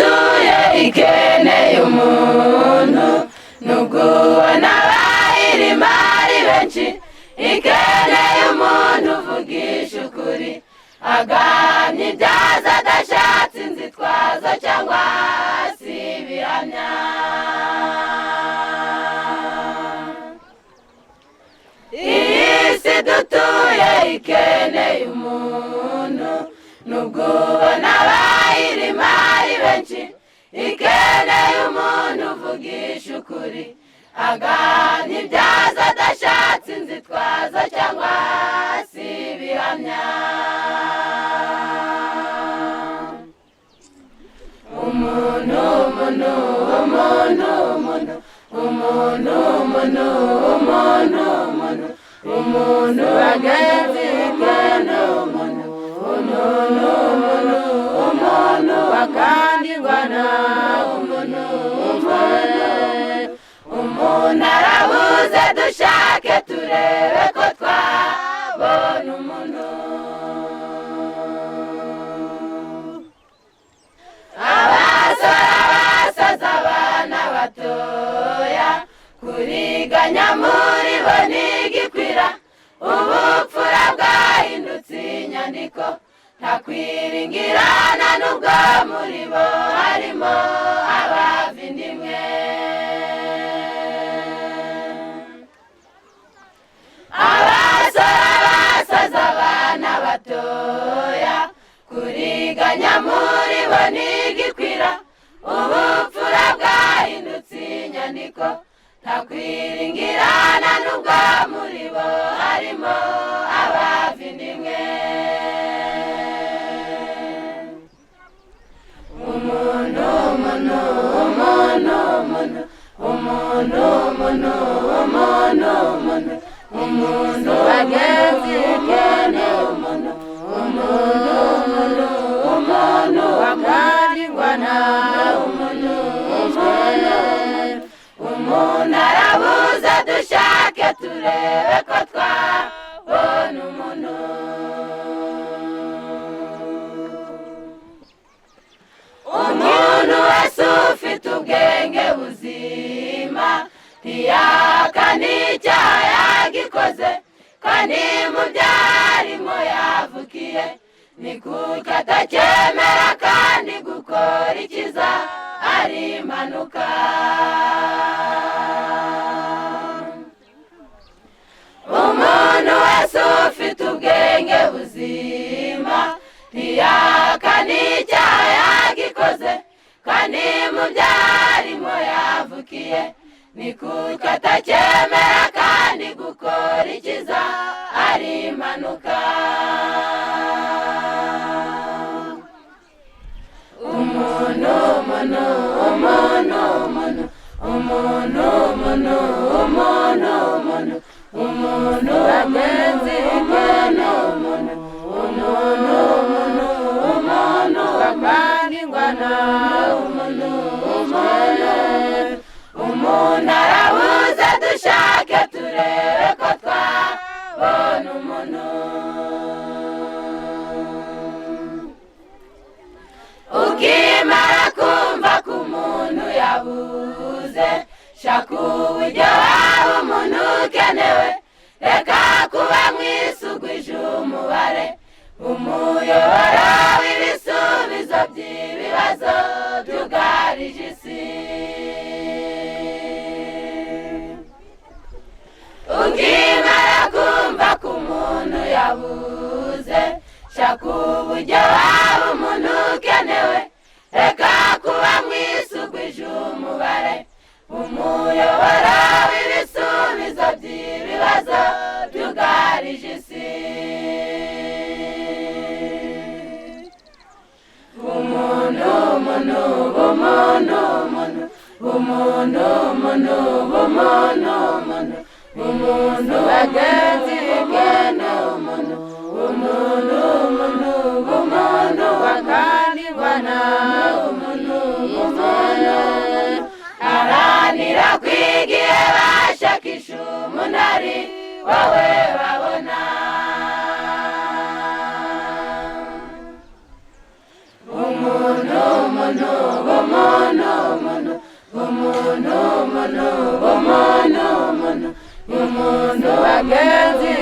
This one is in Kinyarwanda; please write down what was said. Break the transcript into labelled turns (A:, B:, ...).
A: Dutuye ikeneye umuntu, nubwo ubona abayirimo ari benshi. Ikeneye umuntu uvugisha ukuri, agamya ibyaza adashatse inzitwazo cyangwa se ibihamya. Iyi si dutuye ikeneye umuntu, nubwo ubona abayirimo ari benshi. Ikeneye umuntu uvugisha ukuri, agamya ibyaza adashatse inzitwazo cyangwa se ibihamya. Umuntu, umuntu, umuntu, umuntu, umuntu, umuntu, umuntu, umuntu, umuntu, bagenzi, umuntu, umuntu, umuntu, umuntu, umuntu, bakandingwana, umuntu, umuntu, umuntu arabuze, dushake turebe ko twabona umuntu. Abasore, abasaza, abana batoya, kuriganya muri bo ntigikwira. Ubupfura bwahindutse inyandiko, nta kwiringirana nubwo muri bo harimo abava inda imwe. Abasore, abasaza, abana batoya, kuriganya muri bo ntigikwira. Ubupfura bwahindutse inyandiko, nta kwiringirana nubwo muri bo harimo abava inda imwe. Umuntu, umuntu, umuntu, umuntu, umuntu, umuntu, umuntu, umuntu, umuntu, bagenzi, umuntu, umuntu, umuntu, umuntu, umuntu, bakandingwana, umuntu, umuntu, umuntu arabuze, dushake turebe ko twabona umuntu. Umuntu wese ufite ubwenge buzima ntiyahakana icyaha yagikoze, kandi mu byarimo yavukiye. Ni kuki atacyemera kandi gukora ikiza ari impanuka? Umuntu wese ufite ubwenge buzima ntiyahakana icyaha yagikoze, kandi mu byarimo yavukiye. Ni kuki atacyemera kandi gukora ikiza ari impanuka? Umuntu, umuntu, umuntu, umuntu, umuntu, umuntu, umuntu, umuntu, umuntu, bagenzi, umuntu, umuntu, umuntu, umuntu, umuntu, bakandingwana, umuntu, umuntu, umuntu arabuze, dushake turebe ko twabona umuntu. Ukimara kumva ko umuntu yabuze, shaka uburyo waba umuntu ukenewe. Reka kuba mwisugwije umubare, umuyoboro w'ibisubizo by'ibibazo byugarije isi. Ukimara kumva ko umuntu yabuze, shaka uburyo waba umuntu ukenewe. Reka kuba mwisugwije umubare, umuyoboro w'ibisubizo by'ibibazo byugarije isi. Umuntu, umuntu, umuntu, umuntu, umuntu, umuntu, umuntu, umuntu, umuntu, bagenzi, umuntu, umuntu, umuntu, umuntu, umuntu, bakandingwana, umuntu, umuntu, haranira kwiga igihe bashakisha umuntu ari wowe babona. Umuntu, umuntu, Bumuntu, bumuntu, muntu, bumuntu, muntu, bumuntu, muntu, bumuntu, bagenzi.